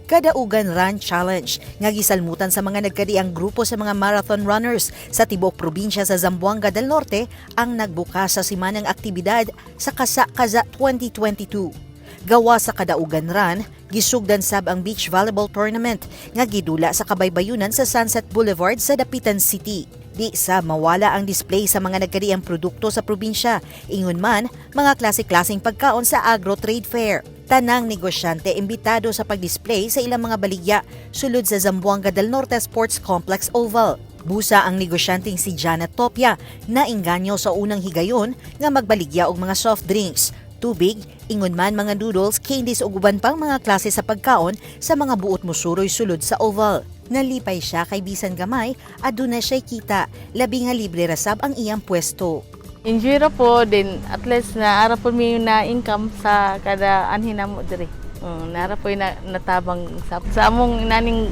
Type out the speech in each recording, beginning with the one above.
Kadaugan Run Challenge nga gisalmutan sa mga nagkadiang grupo sa mga marathon runners sa tibuok probinsya sa Zamboanga del Norte ang nagbukas sa simanang aktibidad sa Kasa Kaza 2022. Gawa sa Kadaugan Run, gisugdan sab ang beach volleyball tournament nga gidula sa kabaybayunan sa Sunset Boulevard sa Dapitan City. Di sa mawala ang display sa mga nagkadiang produkto sa probinsya, ingon man mga klase-klaseng pagkaon sa Agro Trade Fair. Tanang negosyante imbitado sa pagdisplay sa ilang mga baligya sulod sa Zamboanga del Norte Sports Complex Oval. Busa ang negosyanteng si Janet Topia na inganyo sa unang higayon nga magbaligya og mga soft drinks, tubig, ingon man mga noodles, candies ug uban pang mga klase sa pagkaon sa mga buot musuroy sulod sa oval. Nalipay siya kay bisan gamay, aduna siya'y kita, labi nga libre ra sab ang iyang pwesto. Enjoy ra po din, at least na ara po mi na income sa kada anhin namo diri. Nara po na, natabang sa among naning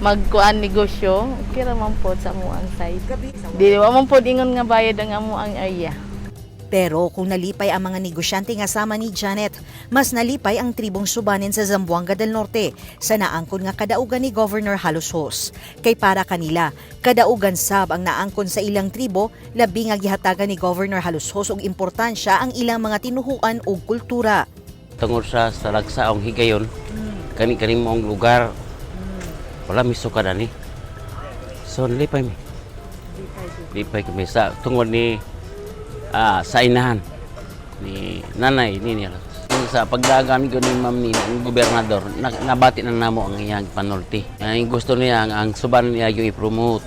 magkuan negosyo, okay ra man po sa amo ang side. Di wa man po ingon nga bayad ang amo ang area. Pero kung nalipay ang mga negosyante nga sama ni Janet, mas nalipay ang tribong Subanen sa Zamboanga del Norte sa naangkon nga kadaugan ni Governor Jalosjos. Kay para kanila, kadaugan sab ang naangkon sa ilang tribo, labi nga gihatagan ni Governor Jalosjos og importansya ang ilang mga tinuhuan ug kultura. Tungod sa talagsaong higayon, kani kani moong lugar, wala misuka ani. So lipay mi. Lipay kami sa tungod ni sa inahan ni nanay ni niya. Sa pagdagan ko ni ma'am ni ang gobernador, nabati na namo ang iyang panulti. Ang gusto niya ang Subanen niya yung i-promote.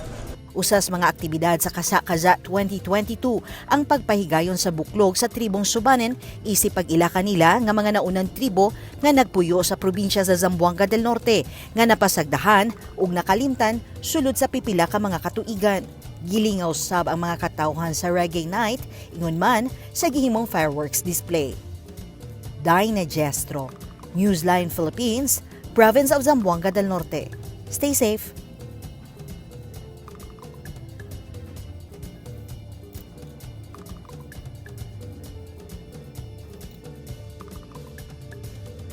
Usas mga aktibidad sa Kasa Kaza 2022 ang pagpahigayon sa buklog sa tribong Subanen isip pag-ila kanila nga mga naunang tribo nga nagpuyo sa probinsya sa Zamboanga del Norte nga napasagdahan ug nakalimtan sulod sa pipila ka mga katuigan. Gilingaw sab ang mga katawhan sa Reggae Night ingon man sa gihimong fireworks display. Dinah Gestro, Newsline Philippines, Province of Zamboanga del Norte. Stay safe.